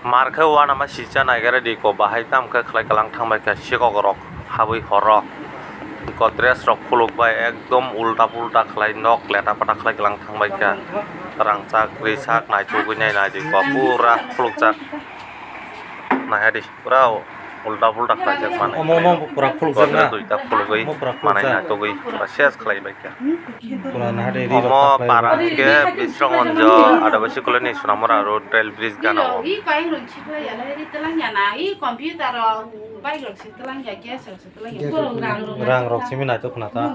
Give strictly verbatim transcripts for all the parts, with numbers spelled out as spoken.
Mar khe uanama sisa naigare di ko bahai tam khe khlai kalang thangbai kha sikok rok habwi horo. Ko dress rok khuluk bai ekdom ulta pulta khlai nok leta pata khlai kalang thangbai kha. Rangchak risak naichugwi nai nai di ko pura khulukjak. Naiha di pura ulta pulta khlaijak manwi. Omo, omo pura khulukjak na? Duita khulugwi omo pura manai khulukjak. Naitugwi pura ses khlaibai kha. Pura nahade ri rok. Omo para hwnkhe Biswranggonjo Adabasi Colony Sonamura Road Rail Bridge gana o. I koyeng rok sikla ya lai ri telang ya na, i computer rok, bike rok se telang ya, gas rok se telang ya. Gas rok. Rang rok simi naitok khna ta.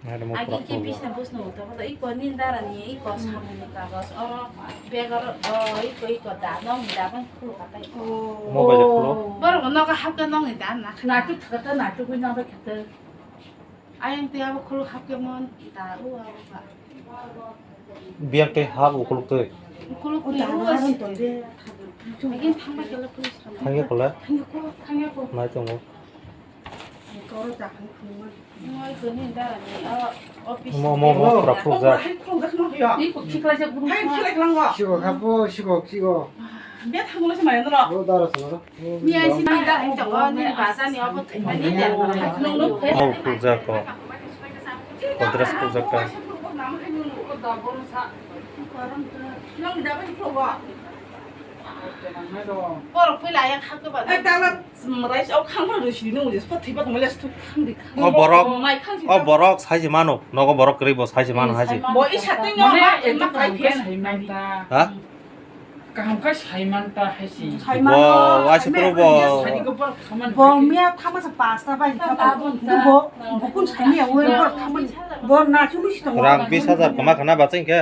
Nahade mo pura khulukjak. Pisa busno uta ko i ko ni dara ni, i ko samung ni kagos, o bag oro, o i ko, i ko da nong da ban khulu katai. Mobile khulu. Borok nogo hapke nong ni da na. Naitok khata naitok wi nang bai khata. Ayang tei abo khuluk hapkhe mon da u abo ba. Biyang tei hap ukuluk tei. Ukuluk ni u asi. Again thangba kele police thangba. Thangya kole? Thangya ko, thangya ko. Nai tongo. Koro jakhani khuluk. Moi koni da ni o office. Mo, mo, mo, pura khuluk jak. Hai khuluk jak no yo. Ni ko khiklai jak buru. Hai khiklai klang wa. Siko khapo, siko, siko. Be thanglo se mai no. Ro daro salo. Miya sini da hing tongo, nini basa ni obo thwima ni der. Nung nung phe. Obo khulukjak ko. Kodres khulukjak ka. Borok phaila ayang khakhe ba. Ai, dala, rais au khang ma roi sini nung je, sot thiba tong les thuk khang di khang. O borok, mai khang si o ta. Borok sai se mano, nogo borok kwrwi bo sai se mano hai se. Bo i satwi no ma, ma khai khe. Sai man ta. Ha? Kaham khe saiman ta hai si. Bo, waisa puro bo. Sari ko por khaman. Bo miya thama sa pasta bai. Bo, bo kun sai miya oi bo thama. Bo na chumi si tong. Rang bis hajar kama khana baching khe.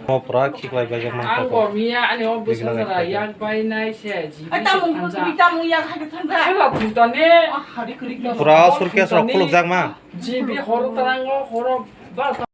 Mo pura khiklai bai jak man. Ang ko miya ani o bis hajar yak bai nai se. Ai tamung, tamung yak hai thang ja. Khela thung ta ne. Pura suitcase rok khuluk jak ma. Jibi horo tarango horo ba.